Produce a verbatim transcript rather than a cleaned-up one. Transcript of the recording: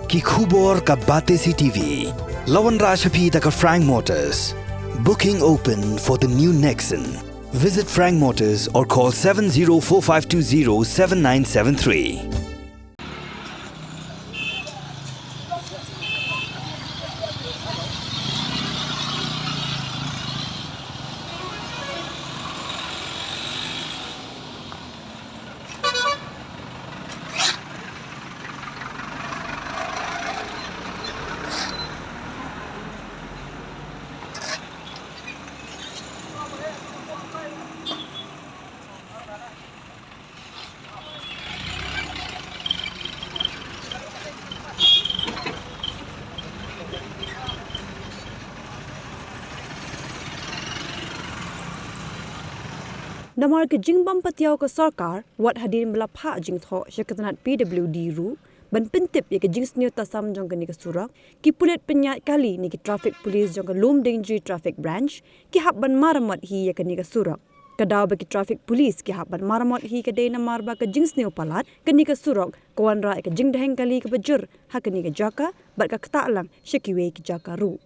Ki khubor ka Batesi T V. La wanrah sha phi da ka Frank Motors. Booking open for the new Nexon. Visit Frank Motors or call seven zero four five two zero seven nine seven three. Namar ka jingbym patiaw ka sorkar, wat hadien ba la phah jingthoh sha ka tnat P W D ruh ban pyntip ïa ka jingsniew tasam jong kane ka surok, ki pulit pynïaid kali ne ki traffic police jong ka Lumdiengjri Traffic Branch ki hap ban maramot hi ïa kane ka surok. Ka daw ba ki traffic police ki hap ban maramot hi ka dei namar ba ka jingsniew palat kane ka surok ka wanrah ïa ka jingdheng kali kaba jur ha kane ka jaka bad ka ktah lang sha kiwei ki jaka ruh.